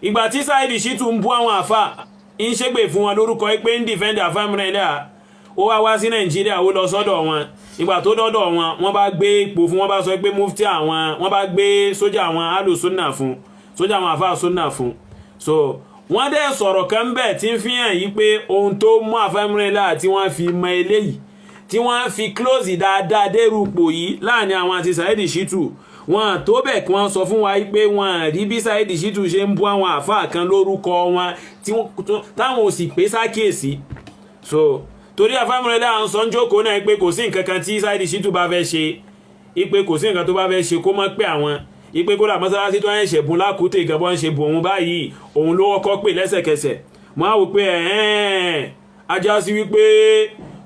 Ìgbà tí Saheed Shittu ń bú àwọn àfà, ń ṣépè fún wọn lórúkọ pé ń defend àfà Imran Eleha, ó wá wá sí Nàìjíríà, ó lọ sọ́dọ̀ wọn. Ìgbà tó dọ́dọ̀ wọn, wọ́n bá gbé ipò fún, wọ́n bá sọ pé mufti àwọn, wọ́n bá gbé sójà àwọn alùsùnà fún, sójà àwọn àfà súnà fún. So wọ́n dẹ̀ sọ̀rọ̀ kan bẹ́ẹ̀ tí ń fi hàn yí pé ohun tó mú àfà Imran Eleha tí wọ́n fi mọ eléyìí, tí wọ́n fi close dáadáa dérú ipò yìí láàrin àwọn àti Saheed Shittu, wọn tó bẹ̀ kí wọ́n sọ fún wa pé wọ́n rí bí Saheed Shittu ṣe ń bú àwọn àfáà kan lórúkọ wọn táwọn ò sì pé sákèsí. So torí àfà Imran Eleha ń sọ ń jókòó náà pé kò sí nǹkan kan tí Saheed Shittu bá fẹ́ ṣe, ipe kò sí nǹkan tó bá fẹ́ ṣe kó má pé àwọn, ipe kódà mọ́sálásí tó ń ṣẹ̀ bùn lákútè gan bọ́n ṣe bùn òun báyìí, òun ló kọ́kọ́ pè lẹ́sẹ̀kẹsẹ̀. Mo á wò pé ẹ̀hẹ́n, ajá sí wípé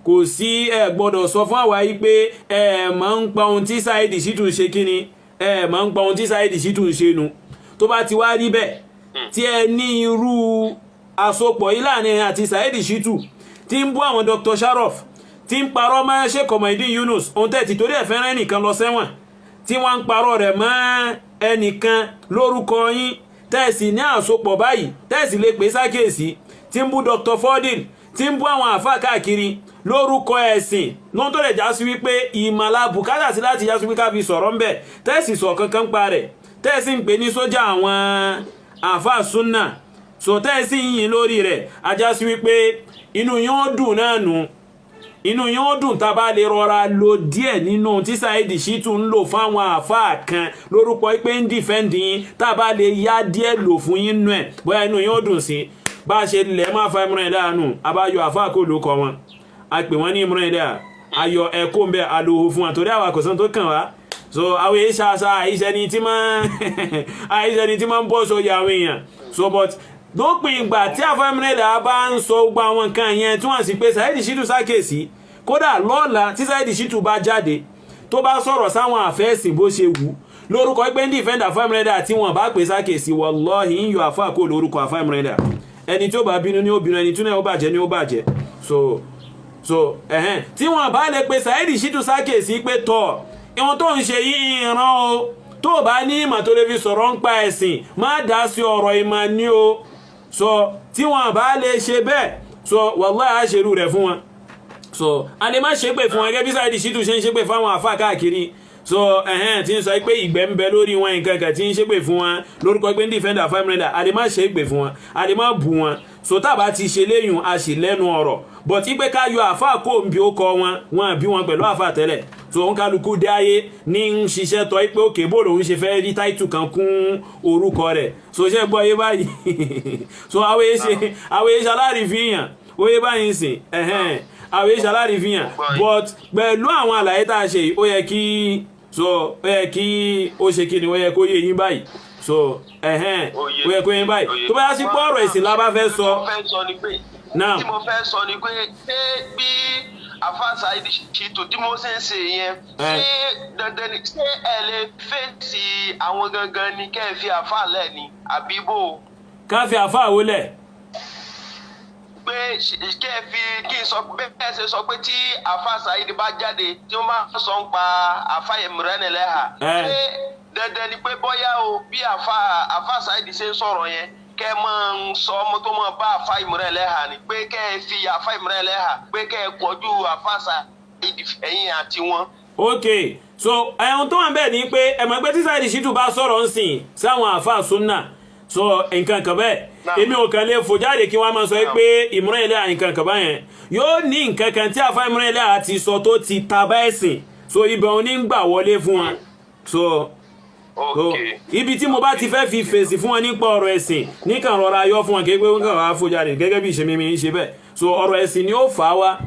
kò sí, ẹ gbọ́dọ̀ sọ fún àwa yìí pé ẹ máa ń pa ohun tí Saheed Shittu ṣe. Kí ni ẹ máa ń pa ohun tí Saheed Shittu ṣe nu? Tó bá ti wá rí bẹ́ẹ̀, tí ẹ ní irú àsopọ̀ yìí láàrin àti Saheed Shittu tí ń bú àwọn Dr. Sharof, tí ń parọ́ mọ́ Sheikh Komoideen Yunus, ohun tẹ́ ti torí ẹ̀ fẹ́ràn ẹnìkan lọ sẹ́wọ̀n, tí wọ́n ń parọ́ rẹ̀ mọ́ ẹnìkan lórúkọ yín, tẹ́ẹ̀sì ní àsopọ̀ báyìí, tẹ́ẹ̀sì lè pè sákèsí, tí ń bú Dr. Fordin, tí ń bú àwọn àfáà káàkiri lórúkọ ẹ̀sìn lóhun tó lè já sí wípé ìmọ̀lá bùkátà sí láti já sí wípé ká fi sọ̀rọ̀ ń bẹ̀, tẹ́ẹ̀sì sọ kankan pa rẹ̀, tẹ́ẹ̀sì ń pè ní sójà àwọn àfáà súnà, so tẹ́ẹ̀sì ń yìn lórí rẹ̀, ajá sí wípé inú yín ó dùn náà nù. Inú yín ó dùn tá a bá lè rọra lo díẹ̀ nínú tí Saheed Shittu ń lò fáwọn àfáà kan lórúkọ pé ń defend yín, tá a bá lè yá díẹ̀ lò fún yín nú ẹ̀, bóyá inú yín ó dùn sí. Bá a ṣe lẹ̀ máa fa Imran Eleha nù, abáyọ àfáà kò ló kọ wọn, a pè wọ́n ní Imran Eleha, ayọ̀ ẹ̀kọ́ ń bẹ àlòhò fún wọn torí àwa kò sán tó kàn wá. So àwọn èyí ṣaṣa àìṣẹ́ ni tí máa ń bọ́ sórí àwọn èèyàn. So but lópin ìgbà tí àfá Imran Eleha bá ń sọ gbogbo àwọn nǹkan yẹn tí wọ́n sì pé Saheed Shittu sákèsí, kódà lọ́la tí Saheed Shittu bá jáde, tó bá sọ̀rọ̀ sáwọn àfẹ́sìn bó ṣe wù lórúkọ pé ń defend àfá Imran Eleha, tí wọ́n bá pè sákèsí, wallahi, ń yọ àfá kó lórúkọ àfá Imran Eleha. Ẹni tí ó bá bínú ní ó bínú, ẹni tí ó bàjẹ́ ní ó bàjẹ́. So ẹ̀hẹ́n, tí wọ́n bá lè pe Saheed Shittu sákèsí pé tọ̀, ìwọ̀n tó ń ṣe yìí ìran o, tó bá ní ìmọ̀ tó lè fi sọ̀rọ̀ ń pa ẹ̀sìn, má dá sí ọ̀rọ̀ ìmọ̀ ní o. So tí wọ́n bá lè ṣe bẹ́ẹ̀, so wallahi, á ṣerú rẹ̀ fún wọn. So a lè má ṣépè fún wọn gẹ́gẹ́ bí Saheed Shittu ṣe ń ṣépè fáwọn àfà káàkiri. So ẹ̀hẹ́n, tí ń sọ pé ìgbẹ́ ń bẹ lórí wọn, nǹkan kan tí ń ṣépè fún wọn lórúkọ pé ń defend àfà Imran Eleha, a lè má ṣépè fún wọn, a lè má bù wọn. So tábà ti ṣe léyùn, a sì lẹ́nu ọ̀rọ̀, but ipe ká yọ àfà kó ń bí ó kọ wọn, wọn bí wọn pẹ̀lú àfà tẹ́lẹ̀. So òun kálukú dé ayé ní ń ṣiṣẹ́ tọ́ pé òkè bó lòun ṣe fẹ́ rí title kan kún orúkọ rẹ̀. So ṣe gbọ́ yé báyìí? So àwọn èyí ṣe alárìífìyàn, ó yé báyìí ń sìn. Ẹ̀hẹ́n, àwọn èyí ṣe alárìífìyàn, but pẹ̀lú àwọn àlàyé tá a ṣe yìí, ó yẹ kí, so ó yẹ kí ó ṣe kí ni, ó yẹ kó yé yín báyìí. So ẹ̀hẹ́n, ó yẹ kó yé yín báyìí. Tó bá yá sí pé ọ̀rọ̀ ìsìn la bá fẹ́ sọ. Náà tí mo fẹ́ sọ ni pé ṣé bí àfáà Saheed Shittu tí mo ṣe ń ṣe yẹn, ṣé dandan ni, ṣé ẹ lè fèsì àwọn gangan ni, kẹ́ ẹ fi àfáà lẹ̀ ni, àbí bò? Ká fi àfáà wólẹ̀? Pé kẹ́ ẹ fi kí n sọ bẹ́ẹ̀ ṣe sọ pé tí àfáà Saheed bá jáde, tí wọ́n máa sọ ń pa àfáà Imran Eleha, ṣé dandan ni pé bóyá o bí àfáà Saheed ṣe ń sọ̀rọ̀ yẹn, kẹ́ ẹ máa ń sọ ọmọ tó máa bá àfáà Imran Eleha ni, pé kẹ́ ẹ fi àfáà Imran Eleha, pé kẹ́ ẹ kọjú àfáà Saheed, ẹ̀yìn àti wọn? Ok, so ẹ̀hún tó wà bẹ́ẹ̀ ni pé ẹ̀mọ̀ pé tí Saheed Shittu bá sọ̀rọ̀ ń sìn sáwọn àfáà súnà, so nǹkan kan bẹ́ẹ̀, èmi ò kàn lè fò jáde kí wọ́n máa sọ pé Imran Eleha nǹkan kan báyẹn. Yóò ní nǹkan kan tí àfáà Imran Eleha ti sọ tó ti taba ẹ̀sìn, so ibẹ̀ òun ní gbà wọlé fún wọn. So ibi tí mo bá ti fẹ́ fi fèsì fún wọn nípa ọ̀rọ̀ ẹ̀sìn, níkàn rọra yọ fún wọn, kí pé wọ́n kàn wá fò jáde gẹ́gẹ́ bí ìṣe mímí ń ṣe bẹ́ẹ̀. So ọ̀rọ̀ ẹ̀sìn ni ó fà á wá.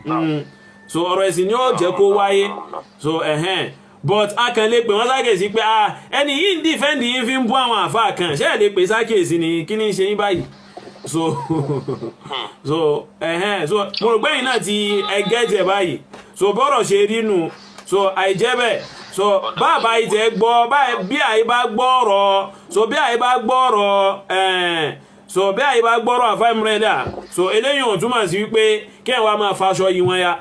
So ọ̀rọ̀ ẹ̀sìn ni ó jẹ́ kó wáyé. So ẹ̀hẹ́n, but a kàn lè pè wọ́n sákèsí pé, ah, ẹni yìí ń defend yín, fi ń bú àwọn àfáà kan, ṣé ẹ̀ lè pè sákèsí ni? Kí ni ń ṣe yín báyìí? So ẹ̀hẹ́n, so mo rò pé yín náà ti ẹgẹ́ tiẹ̀ báyìí. So bọ́rọ̀ ṣe rí nu. So àìjẹ́ bẹ́ẹ̀, so bàbá ìtẹ̀ gbọ́ bí àyè bá gbọ́ ọ̀rọ̀, so bí àyè bá gbọ́ ọ̀rọ̀ ẹ̀ẹ́n, so bí àyè bá gbọ́rọ̀ àfáà Imran Eleha, so eléyìí ò túmọ̀ sí wípé kí ẹ̀ wá máa faṣọ yìí wọn ya.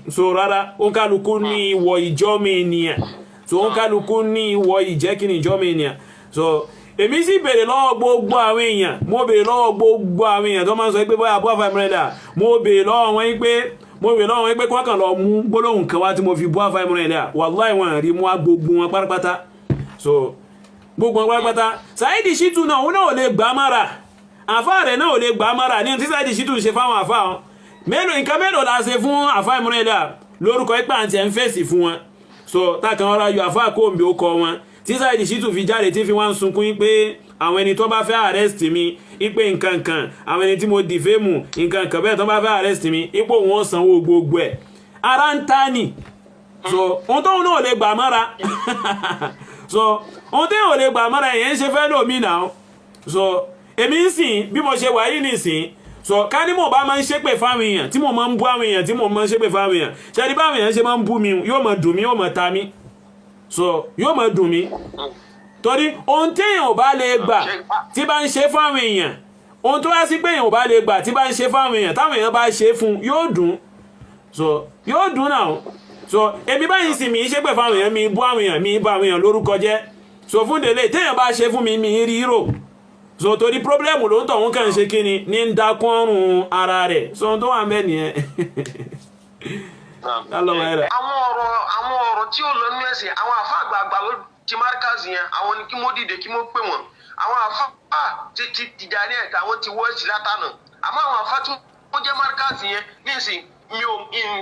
So rárá, òǹkálukú ní ìwọ̀ ìjọ́mi ènìyàn. So òǹkálukú ní ìwọ̀ ìjẹ́kìnì ìjọ́mi ènìyàn. So Èmi sì béèrè lọ́wọ́ gbogbo àwọn èèyàn, mo béèrè lọ́wọ́ gbogbo àwọn èèyàn tó máa ń sọ pé bóyá bú Àfáà Imran Eleha, mo béèrè lọ́wọ́ wọn pé kí wọ́n kàn lọ mú gbólóhùn kan wá tí mo fi bú Àfáà Imran Eleha. Wàláì, wọn rí mú wá, gbogbo wọn pátápátá. So gbogbo wọn pátápátá. Saheed Shittu náà, òun náà ò lè gbà mára, àfáà rẹ̀ náà ò lè gbà mára ní tí Saheed Shittu ṣe fáwọn àfáà wọn. Mélòó, nǹkan mélòó la ṣe fún Àfáà Imran Eleha lórúkọ ipa àti ẹ̀ ń fèsì fún wọn? So tákan ọ̀rọ̀ ayọ̀ àfáà kò ń bí ó kọ wọn tí Saheed Shittu fi jáde, tí fi wá ń sunkún yín pé àwọn ẹni tó bá fẹ́ arrest mi, ipe nǹkan kan, àwọn ẹni tí mo defame, nǹkan kan bẹ́ẹ̀, tó bá fẹ́ arrest mi, ipò wọn sanwó gbogbo ẹ̀. Ara ń ta ni. So ohun tóun náà ò lè gbà mọ́ra, so ohun tóun ò lè gbà mọ́ra, èèyàn ń ṣe fẹ́ lómi náà. So èmi ń sìn bí mo ṣe wà yìí nìsín, so ká ní mo bá máa ń ṣépè fáwọn èèyàn, tí mo máa ń bú àwọn èèyàn, tí mo máa ń ṣépè fáwọn èèyàn, ṣe ní báwọn èèyàn ṣe máa ń bú mi, yóò máa dùn mí, yóò máa ta mí. So yóò máa dùn mí, torí ohun téèyàn ò bá lè gbà tí bá ń ṣe fáwọn èèyàn, ohun tó wá sí pé èèyàn ò bá lè gbà tí bá ń ṣe fáwọn èèyàn, táwọn èèyàn bá ṣe fún, yóò dùn. So yóò dùn náà. So èmi báyìí sì, mi ṣépè fáwọn èèyàn, mi bú àwọn èèyàn, mi bá àwọn èèyàn lórúkọ jẹ́. So fún délé, téèyàn bá ṣe fún mi, mi rí rò. So torí problem ló ń tọ̀, wọ́n kàn ń ṣe kíni ní ń dákọ́rùn ara rẹ̀. So ohun tó wà ń bẹ̀ nìyẹn. Àwọn ọ̀rọ̀ tí ó lọ nínú ẹ̀sìn, àwọn àfa àgbààgbà ló ti Markaz yẹn, àwọn ni kí wọ́n dìde, kí wọ́n pè wọ́n. Àwọn àfa ti Tìjàní ẹ̀ka, àwọn ti wọ́ọ̀sì látànà. Àmọ́ àwọn àfa tí wọ́n jẹ́ Markaz yẹn nísìn, mi ò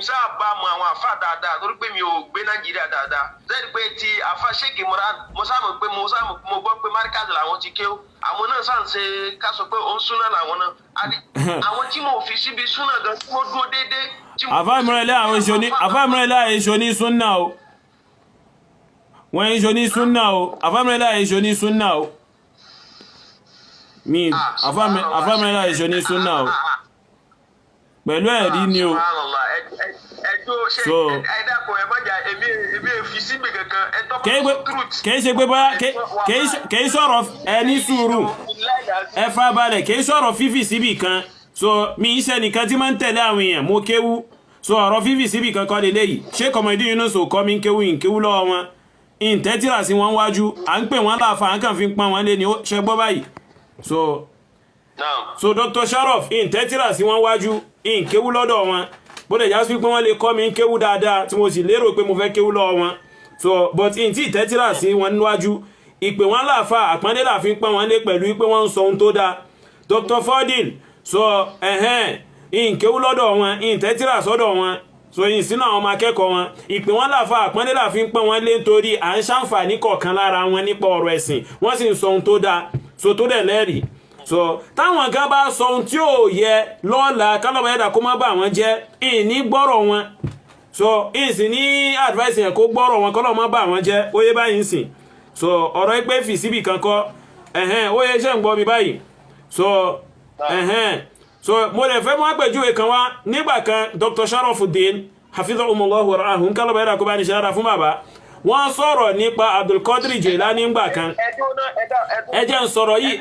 sábà mọ àwọn àfa dáadáa, torí pé mi ò gbé Nàìjíríà dáadáa. Sẹ́ni pé ti àfa Sheikh Imran, mo sáà mọ̀ pé mo sáà mo gbọ́ pé Markaz làwọn ti kéwò. Àwọn náà sáà ń ṣe ká sọ pé òun súnà làwọn náà. Àwọn tí mo fi síbi súnà gan, tí mo dúró déédéé. Àfáà Imran Eleha, àwọn èso ní Àfáà Imran Eleha èso ní súnà o, wọ́n èso ní súnà o. Àfáà Imran Eleha èso ní súnà o. Mi Àfáà Imran Eleha èso ní súnà o, pẹ̀lú ẹ̀rí ni o. So ẹ dákun, ẹ má jà, èmi fi síbi kankan, ẹ tọ́. Kìí ṣe pé bóyá kìí sọ̀rọ̀, ẹ ní sùúrù, ẹ farabalẹ̀. Kìí sọ̀rọ̀ fífì síbì kan. So mi iṣẹ́ nìkan tí máa ń tẹ̀lé àwọn èèyàn, mo kéwú. So ọ̀rọ̀ fífì síbì kan kọ́ lélẹ́yìí. Ṣé Kọmọdé Yunus kọ́ mi ń kéwú? Ń kéwú lọ́wọ́ wọn, ìǹtẹ́tìrà sí wọn wájú, à ń pè wọ́n láàfà, à ń kàn fi ń pọ́n wọn lé ní. Ṣe gbọ́ báyìí? So Dr. Sharof, ìǹtẹ́tìrà sí wọn wájú, ìǹkéwú lọ́dọ̀ wọn, bó lè já sí pé wọ́n lè kọ́ mi ń kéwú dáadáa, tí mo sì lérò pé mo fẹ́ kéwú lọ́wọ́ wọn. So but ìǹtí ìtẹ́tìrà sí wọn níwájú, ìpè wọn láàfà, àpọ́nlé láàfin pọ́n wọn lé pẹ̀lú pé wọ́n ń sọ ohun tó dáa. Dr. Fodil, so ẹ̀hẹ́n, ìǹkéwú lọ́dọ̀ wọn, ìǹtẹ́tìrà sọ́dọ̀ wọn, so yìí sínú àwọn ọmọ akẹ́kọ̀ọ́ wọn. Ìpè wọn láàfà, àpọ́nlé láàfin pọ́n wọn lé, nítorí à ń ṣàǹfààní kọ̀ọ̀kan lára wọn nípa ọ̀rọ̀ ẹ̀sìn, wọ́n sì ń sọ ohun tó dáa, so tó dẹ̀ lẹ́rìí. So táwọn kan bá sọ ohun tí ò yẹ lọ́la, kálọ̀bà ẹ̀dà kó má bà wọ́n jẹ́, ìní gbọ́rọ̀ wọn. So ìsìn ní advice yẹn, kó gbọ́rọ̀ wọn, kọ́lọ̀ má bà wọ́n jẹ́. Ó yé báyìí ń sìn. So ọ̀rọ̀ pé fi síbì kan kọ́, ẹ̀hẹ́n, ó yẹ iṣẹ́ ń gbọ́ mi báyìí. So ẹ̀hẹ́n, so mo lè fẹ́ mú àpèjúwe kan wá. Nígbà kan, Dr. Sharafuddin hafizahumullahu warahum, kálọ̀bà ẹ̀dà kó bá ní ṣe dára fún bàbá, wọ́n sọ̀rọ̀ nípa Abdulkadir Jilani nígbà kan. Ẹ jẹ́ ń sọ̀rọ̀ yìí,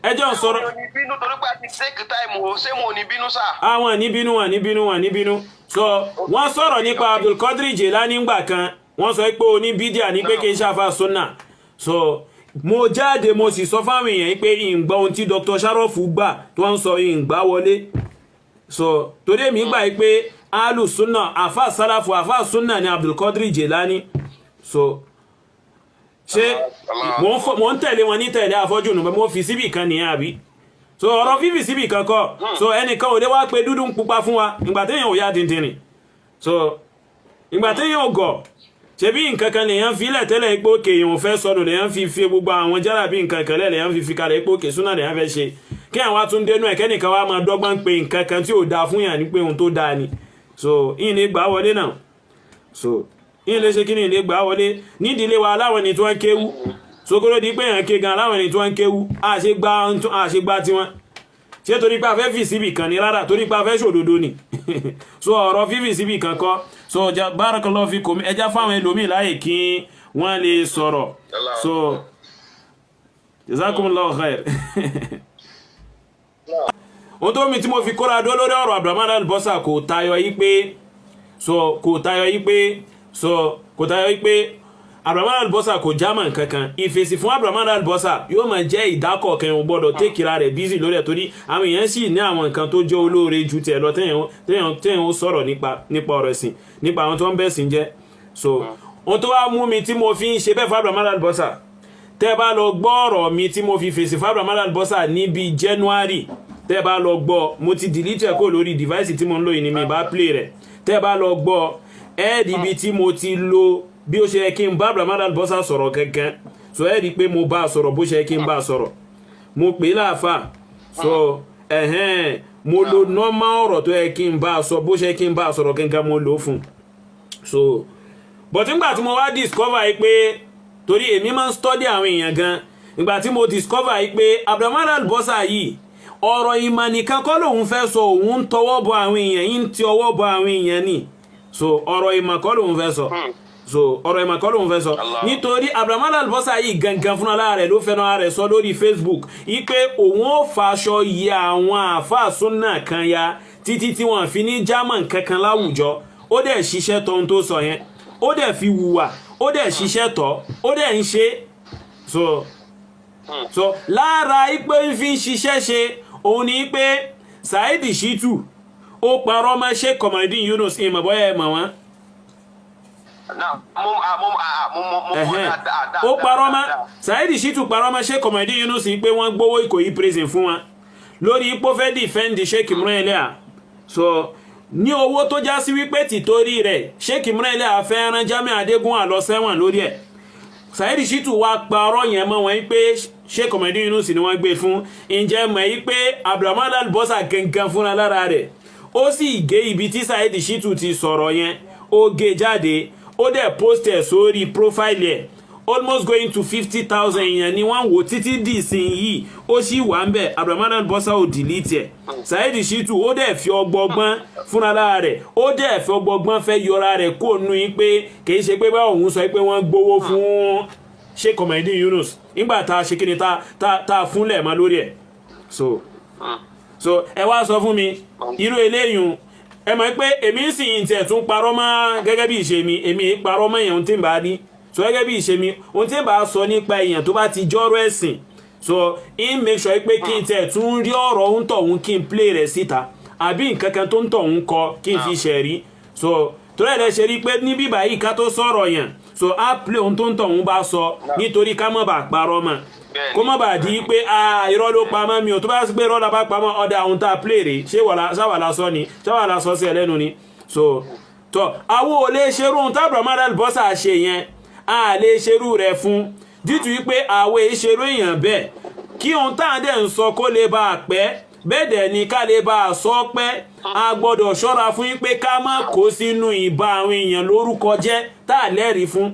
ẹ jẹ́ ń sọ̀rọ̀. Bínú torí pé a ti take time o, ṣé mo ní bínú sá? Àwọn ní bínú, wọn ní bínú, wọn ní bínú. So wọ́n sọ̀rọ̀ nípa Abdulkadir Jilani nígbà kan, wọ́n sọ pé oní bídíà ní, pé kì í ṣàfà sunna. So mo jáde, mo sì sọ fáwọn èèyàn pé ìgbà ohun tí Dr. Sharof gbà tó ń sọ, ìgbà wọlé. So torí èmi gbà pé alu sunna, àfà sálàfù, àfà sunna ni Abdulkadir Jilani. So ṣé mo ń tẹ̀lé wọn ní tẹ̀lé àfọ́jú nù, mo fi síbì kan nìyẹn, àbí? So ọ̀rọ̀ fífi síbì kan kọ́. So ẹnìkan ò lè wá pé dúdú ń pupa fún wa ìgbà téèyàn ò yá dìndìnrìn. So ìgbà téèyàn ò gọ̀, ṣebí nǹkan kan lèèyàn fi lẹ̀ tẹ́lẹ̀ pé òkè èèyàn fẹ́ sọnù, lèèyàn fi fi gbogbo àwọn jálàbí nǹkan kan lẹ̀, lèèyàn fi fi kalẹ̀ pé òkè súnà lèèyàn fẹ́ ṣe, kí àwọn atúndénú ẹ̀, kẹ́nìkan wá máa dọ́gbọ́n pé nǹkan kan tí ò dáa fún yàn ní pé ohun tó dáa ni. So ìyìn lè gbà wọlé náà. So ìyìn lè ṣe kí ni, ìyìn lè gbà wọlé. Nídìílé wa, aláwọ̀ ẹni tí wọ́n kéwú sokoro di pé èèyàn ké gan, aláwọ̀ ẹni tí wọ́n kéwú, àṣegbá tiwọn. Ṣé torí pé a fẹ́ fi síbì kan ni? Rárá, torí pé a fẹ́ ṣòdodo ni. So ọ̀rọ̀ fífi síbì kan kọ́. So barakallahu fikum, ẹjá fáwọn ẹlòmíì láyè kí wọ́n lè sọ̀rọ̀. So jazakumullahu khair. Ohun tó mi tí mo fi kóra dó lórí ọ̀rọ̀ Abdulrahman Albosa kò tayọ yí pé, so kò tayọ yí pé, so kò tayọ yí pé Abrahamu Albosa kò jámọ́ nǹkankan. Ìfèsì fún Abrahamu Albosa yóò máa jẹ́ ìdákọ̀ọ̀kan. Ò gbọ́dọ̀ tẹ́kìlá rẹ̀ busy lórí ẹ̀, torí àwọn èèyàn sì ní àwọn nǹkan tó jẹ́ olóore ju tiẹ̀ lọ téèyàn ó sọ̀rọ̀ nípa ọ̀rọ̀ ẹ̀sìn, nípa àwọn tó ń bẹ̀sìn jẹ́. So ohun tó wá mú mi tí mo fi ń ṣe bẹ́ẹ̀ fún Abrahamu Albosa, tẹ́ bá lọ gbọ́ ọ̀rọ̀ mi tí mo fi fèsì fún Abrahamu Albosa níbi January, tẹ́ bá lọ gbọ́, mo ti delete ẹ̀ kó lórí device tí mo ń lò yìí ni mi bá play rẹ̀. Tẹ́ bá lọ gbọ́, ẹ́ rí ibi tí mo ti lo bí ó ṣe yẹ kí n bá Abrahamu Albosa sọ̀rọ̀ gangan. So ẹ́ rí i pé mo bá a sọ̀rọ̀ bó ṣe yẹ kí n bá a sọ̀rọ̀. Mo pè é láàfà. So ẹ̀hẹ́n, mo lo normal ọ̀rọ̀ tó yẹ kí n bá a sọ, bó ṣe yẹ kí n bá a sọ̀rọ̀ gangan, mo lò ó fún un. So but nígbà tí mo wá discover yìí pé, torí èmi máa ń study àwọn èèyàn gan, ìgbà tí mo discover yìí pé Abrahamu Albosa yìí, ọ̀rọ̀ ìmọ̀ nìkan kọ́ lòun fẹ́ sọ, òun ń tọwọ́ bọ àwọn èèyàn yìí, ń ti ọwọ́ bọ àwọn èèyàn ni. So ọ̀rọ̀ ìmọ̀ kọ́ lòun fẹ́ sọ. So ọ̀rọ̀ ìmọ̀ kọ́ lòun fẹ́ sọ. Allah. Nítorí Abrahamu Albosa yìí gangan fúnra lára rẹ̀ ló fẹ́ràn ara rẹ̀ sọ lórí Facebook yìí pé òun ó faṣọ yẹ àwọn àáfàá súnà kan ya títí tí wọ́n fi ní jámọ̀ kankan láwùjọ. Ó dẹ̀ ṣiṣẹ́ tọ́ ohun tó sọ yẹn, ó dẹ̀ fi hùwà, ó dẹ̀ ṣiṣẹ́ tọ́, ó dẹ̀ ń ṣe. So lára ipe ń fi ń ṣiṣẹ́ ṣe òun ni pé Saheed Shittu, ó parọ́ mọ́ Sheikh Komarudin Yunus. Ìmọ̀ bọ́yá ẹ mọ̀ wọ́n. Náà mo ah, mo ah, mo mo mo mọ Ẹ̀hẹ́n. dáadáa. Ó parọ́ mọ́ dáadáa. Saheed Shittu, parọ́ mọ́ Sheikh Komarudin Yunus pé wọ́n gbowó Ìkòyí Prison fún wọn lórí ipò fẹ́ defend Sheikh Imran Eleha. So ní owó tó já sí wípé tìtorí rẹ̀ Sheikh Imran Eleha fẹ́ rán Jamiu Adégún lọ sẹ́wọ̀n lórí ẹ̀, Saheed Shittu wá parọ́ yẹn mọ́ wọn pé Sheikh Komarudin Yunus ni wọ́n gbé fún. Ǹjẹ́ mọ̀ yí pé Abdulrahman Albosa gangan fúnra lára rẹ̀, ó sì gé ibi tí Saheed Shittu ti sọ̀rọ̀ yẹn, ó gé jáde, ó dẹ̀ post ẹ̀ sórí profile ẹ̀. Almost going to 50,000 èèyàn ni wọ́n wò títí dì sí yìí, ó sì wà ń bẹ̀. Abdulrahman Albosa ò delete ẹ̀. Saheed Shittu, ó dẹ̀ fi ọgbọgbọ́n fúnra lára rẹ̀, ó dẹ̀ fi ọgbọgbọ́n fẹ́ yọra rẹ̀ kó nu yín pé kì í ṣe pé báwo òun sọ pé wọ́n gbowó fún Sheikh Komarudin Yunus nígbà tá a ṣe kí ni tá a fúnlẹ̀ mọ́ lórí ẹ̀. So ẹ wá sọ fún mi irú eléyìí. Ẹ mọ̀ pé èmi sì ń tiẹ̀ tún parọ́ mọ́ gẹ́gẹ́ bí ìṣe mi. Èmi parọ́ mọ́ èèyàn tí ń bá ní so gẹ́gẹ́ bí ìṣe mi, ohun tí ń bá sọ nípa èèyàn tó bá ti jọ́rọ̀ ẹ̀sìn, so in make sure pé kí n tiẹ̀ tún rí ọ̀rọ̀ ń tọ̀hún, kí n play rẹ̀ síta, àbí nǹkan kan tó ń tọ̀hún kọ, kí n fi ṣẹ̀rí. So torí ẹ̀ lẹ́ ṣe rí pé ní bíbá yìí, ká tó sọ̀rọ̀ yẹn, so á play ohun tó ń tọ̀hún bá sọ, nítorí ká má bàa parọ́ mọ́, kó má bàa di pé ah, irọ́ ló pamọ́ mi ò. Tó bá sí pé irọ́ la bá pamọ́, ọ̀dà ohun tá a play rè ṣé ṣáwà la sọ ni, ṣáwà la sọ sí ẹ lẹ́nu ni. So tọ́ àwọn ò lè ṣerú ohun tábìlì Abrahamu Albosa ṣe yẹn, a lè ṣerú rẹ̀ fún dítú wípé àwọn èṣerú èèyàn bẹ́ẹ̀. Kí ohun tá à ń dẹ̀ ń sọ kó lè bá a pẹ́ bẹ́ẹ̀ dẹ̀ ni, ká lè bá a sọ pẹ́, a gbọ́dọ̀ ṣọ́ra fún yín pé ká má kó sínú ìbá àwọn èèyàn lórúkọ jẹ́ tá a lẹ́rìí fún.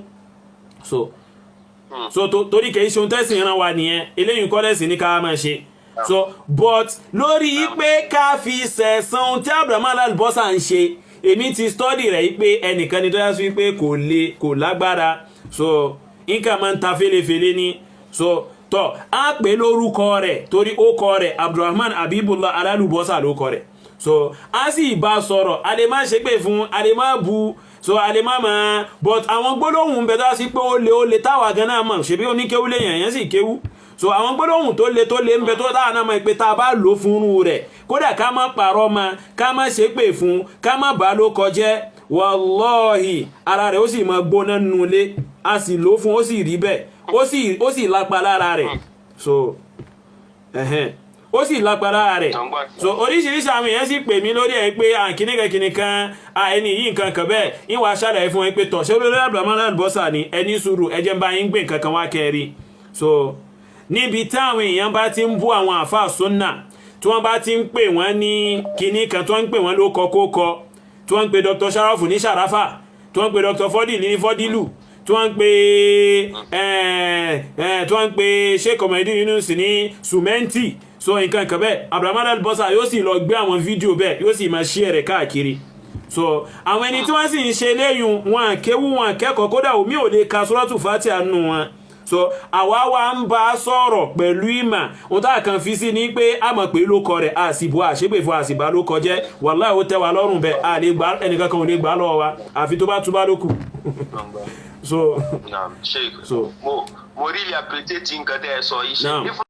So torí kìí ṣe ohun tẹ́sìn rán wa nìyẹn. Eléyìí kọ́ lẹ́sìn ní ká máa ṣe. So but lórí pé ká fi sẹ̀san ohun tí Abrahamu Albosa ń ṣe, èmi ti study rẹ̀ pé ẹnìkan ni tó yá sí pé kò le, kò lágbára. So nǹkan máa ń ta fẹ́lẹ́fẹ́lẹ́ ni. So tọ́ á pè lórúkọ rẹ̀, torí ó kọ rẹ̀ Abdulrahman Abibullah Alálùbọ́sà ló kọ rẹ̀. So a sì bá sọ̀rọ̀, a lè má ṣe pé fún, a lè má bu, so a lè má mọ̀, but àwọn gbólóhùn bẹ tó sí pé ó le, ó le táwa gan náà mọ̀. Ṣebí oníkéwú lèèyàn yẹn sì kéwú. So àwọn gbólóhùn tó le, tó le ń bẹ tó táwa náà mọ̀ pé tá a bá lò fún un rẹ̀, kódà ká má parọ́ mọ́, ká má ṣe pé fún, ká má bá ló kọjẹ́, wàlọ́ọ̀hì, ara rẹ̀ ó sì máa gbóná nulẹ̀. A sì lò fún, ó sì rí bẹ́ẹ̀, ó sì lápa lára rẹ̀. So ẹ̀hẹ́n, ó sì lápa lára rẹ̀. So oríṣiríṣi àwọn èèyàn sì pè mí lórí ẹ̀ pé kìnìkan kìnìkan, ẹni yìí, nǹkan kan bẹ́ẹ̀. Ìwà ṣàlàyé fún ẹ pé tọ̀ ṣé olórí Abrahamu Albosa ni ẹni sùúrù, ẹ jẹ́ ń bá yín gbé nǹkan kan wá kẹrí. So níbi táwọn èèyàn bá ti ń bú àwọn àfáà súnà, tí wọ́n bá ti ń pè wọ́n ní kinní kan, tí wọ́n ń pè wọ́n ló kọ kó kọ, tí wọ́n ń pe Dr. Sharafu ní Sharafa, tí wọ́n ń pe Dr. Fọdìlì ní Fọdìlù, tí wọ́n ń pe Sheikh Komarudin Yunus ní Sùmẹ́ǹtì, so nǹkan kan bẹ́ẹ̀, Abrahamu Albosa yóò sì lọ gbé àwọn fídíò bẹ́ẹ̀, yóò sì máa share rẹ̀ káàkiri. So àwọn ẹni tí wọ́n sì ń ṣe léyìn wọn kéwú, wọn kẹ́kọ̀ọ́, kódà omi ò lè ka Suratu Fatiha nù wọn. So àwa wa ń bá a sọ̀rọ̀ pẹ̀lú ìmà. Ohun tá a kàn fi sí ni pé a mọ̀ pé ló kọ rẹ̀, àsìbò àṣepè fún, àsìbá ló kọjẹ́. Wàláhì, ó tẹ́ wa lọ́rùn bẹ́ẹ̀. A lè gbà, ẹnìkan kan ò lè gbà lọ́wọ́ wa, àfi tó bá túbá ló kù. So Naam, Sheikh. So Mo really appreciate nǹkan tẹ́ ẹ sọ yìí. Naam. Ṣe